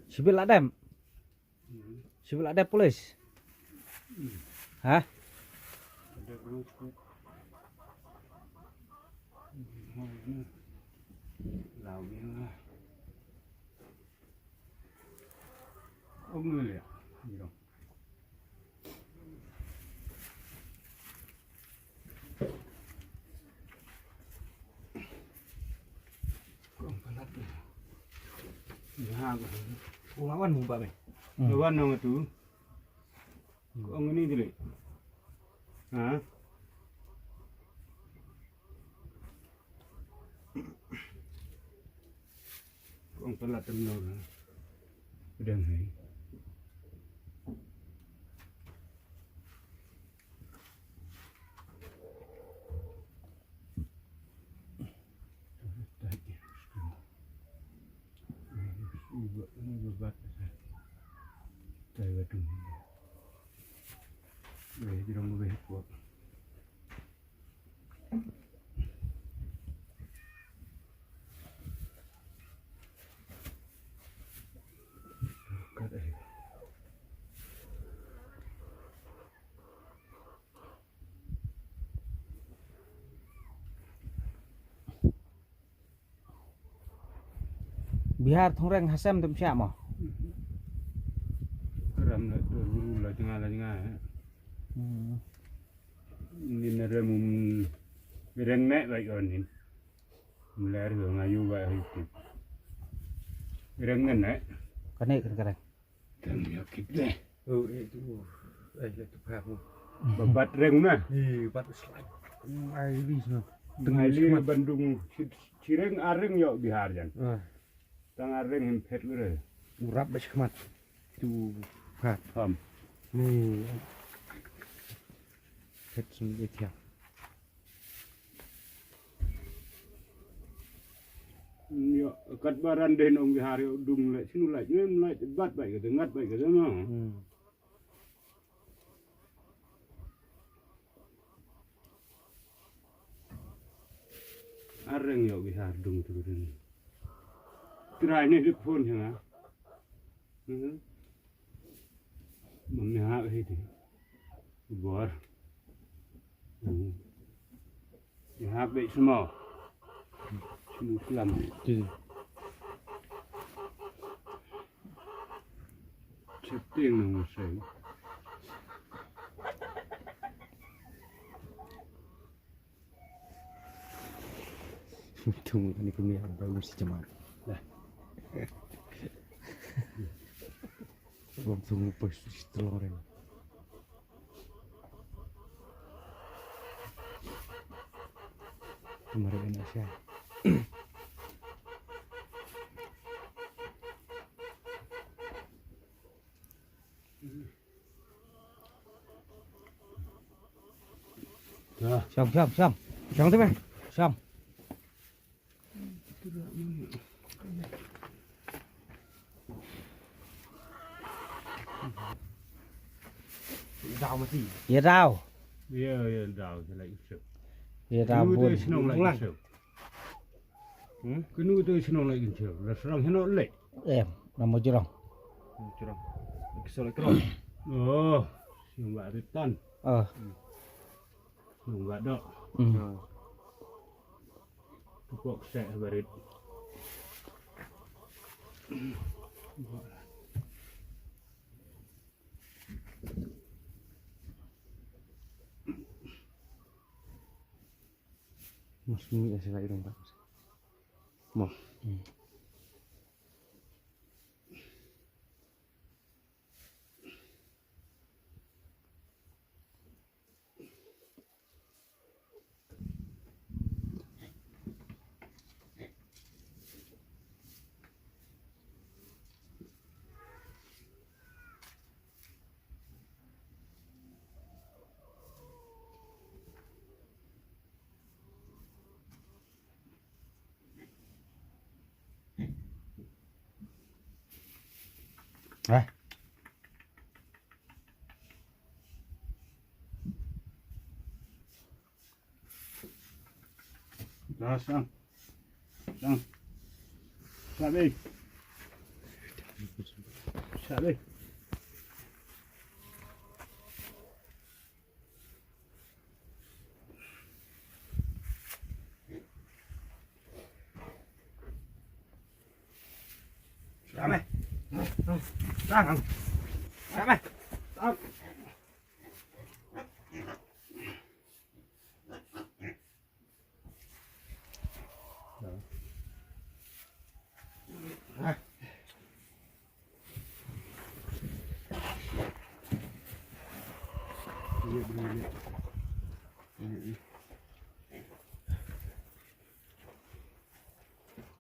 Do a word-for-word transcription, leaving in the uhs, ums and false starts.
Civil adem. Civil adem police. Ha? Wan nong tu. Ong ni dile. Ha? Kong palat tem no. Pedang hai. Bihar Thungreng Hasem tem siap mo. Ram la tu la jnga la jnga. Hmm. Ni na rem um reng ne ba yon ni. Mler yo nga yu ba yu ti. Reng ne ne. Kane kan kare. Kan ya kit ne. Oh, eh tu. Eh, le tu pa mo. Ba bat reng na. Eh, bat slide. Ai li sna. Tengah li bandung. Cireng areng yo Bihar jan. Ah. Tang areng hem phet gure. Urap ba shkmat. Tu pat. Pam. Ni. Phet sun etia. Yo, kat baran deh nong Bihar yo dung le sinu le nyem le bat bai kata ngat bai kata no. Hmm. Areng yo Bihar dung tu rin. Trai ni di phone hanga. Mhm. Mami ha hi di. Bor. Mhm. Bihar be semua. Semua kelam. Di. Setting nang saya. Tung ni kami abang mesti cemat. Lah. Bang tung pas telur ni. Kemarin enak sih. Shong, shong, shong. Shong tu meh. Shong. Dau mesti. Ya dau. Ya, ya dau, saya lagi isep. Ya dau bun. Senang lagi isep. Hmm? Kenu tu shnong lai kin cheu. La shrong heno le. Em, na mo jrong. Jrong. Ki so le krong. Oh, shnong ba ritan. Oh. Shnong ba dok. Hmm. Pupok se barit. Mas ni asa lai dong tak. Mo. Hmm. Hei. Dah sang. Sang. Sabi. Sabi. Sabi. Sang. Sabi. Sang.